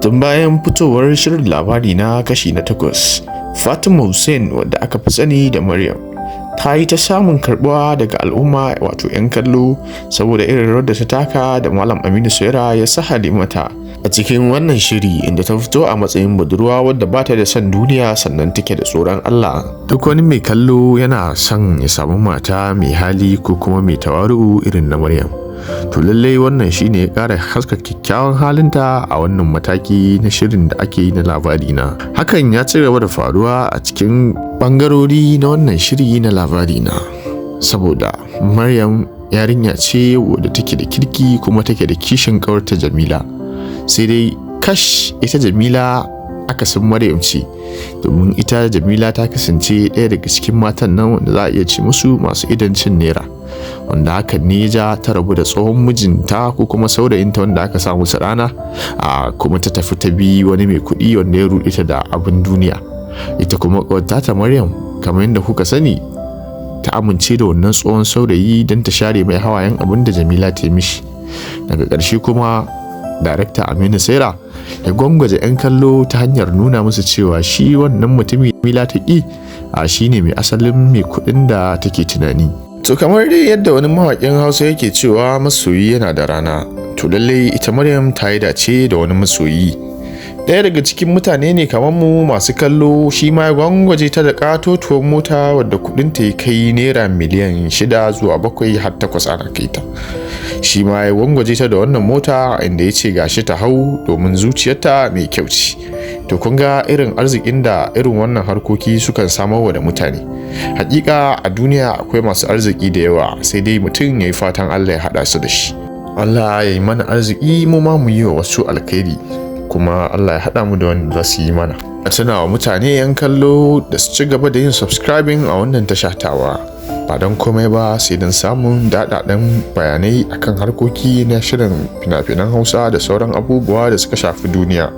Tun bayan fitowar shirin Labari Na kashi na 8, Fatima Hussein, wadda aka fi sani da Maryam, ta yi ta samun karbuwa daga al'umma, wato 'yan kallo, saboda irin rawar da ta taka da Malam Aminu Saira ya sahale mata a cikin wannan shiri, inda ta fito a matsayin budurwa wadda ba ta da son duniya, sannan take da tsoron Allah. Duk wani mai kallo yana son ya samu mata mai hali ko kuma mai tawaru'u irin na Maryam. To lallai wannan shine ya ƙara haska kyakkyawan halinta a wannan mataki na shirin da ake yi na Labari Na. Hakan ya ci gaba da faruwa a cikin bangarori na wannan shiri na Labari Na, saboda Maryam yarinya ce wadda take da kirki kuma take da kishin ƙawarta Jamila. Sai dai kash, ita Jamila akasin Maryam ce, domin ita Jamila ta kasance ɗaya daga cikin matan nan wanda za a iya ce musu masu idon cin naira, wanda hakan ne ya ja ta rabu da tsohon mijinta ko kuma saurayinta wanda aka sa musu rana, a kuma ta tafi ta bi wani mai kuɗi wanda ya ruɗe ta da abin duniya. Ita kuma ƙawarta ta Maryam, kamar yadda kuka sani, ta amince da wannan tsohon saurayi don ta share mai hawayen abin da Jamila ta yi mishi. Daga ƙarshe kuma darakta Aminu Saira ya gwangwaje 'yan kallo ta hanyar nuna musu cewa shi wannan mutumi Jamila ta ƙi a shine mai asalin mai kuɗin da take tunani. To kamar dai yadda wani mawaƙin Hausa yake cewa masoyi yana da rana, to lallai ita Maryam ta yi dace da wani masoyi. Ɗaya daga cikin mutane ne kamar mu masu kallo, shi ma ya gwangwaje ta da ƙatotuwar mota wadda kuɗinta ya kai naira miliyan 6 zuwa 7 har 8 ana kai ta. Shi ma ya gwangwaje ta da wannan mota, inda ya ce gashi ta hau domin zuciyarta mai kyau ce. To kun ga irin arzikin da irin wannan harkoki sukan samar wa da mutane. Hakika a duniya akwai masu arziki da yawa, sai dai mutum ya yi fatan Allah ya haɗa su da shi. Allah ya yi mana arziki, mu ma mu yi wa wasu alkhairi, kuma Allah ya haɗa mu da wanda za su yi mana. A tuna wa mutane 'yan kallo da su ci gaba da yin subscribing a wannan tasha tawa, ba don komai ba sai don samun daɗaɗɗen bayanai akan harkoki na shirin fina-finan Hausa da sauran abubuwa da suka shafi duniya.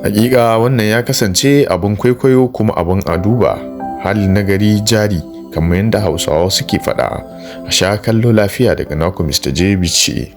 Hakika wannan ya kasance abin kwaikwayo kuma abin a duba. Hali nagari jari, kamar yadda Hausawa suke faɗa. A sha kallo lafiya daga naku Mr. JB ce.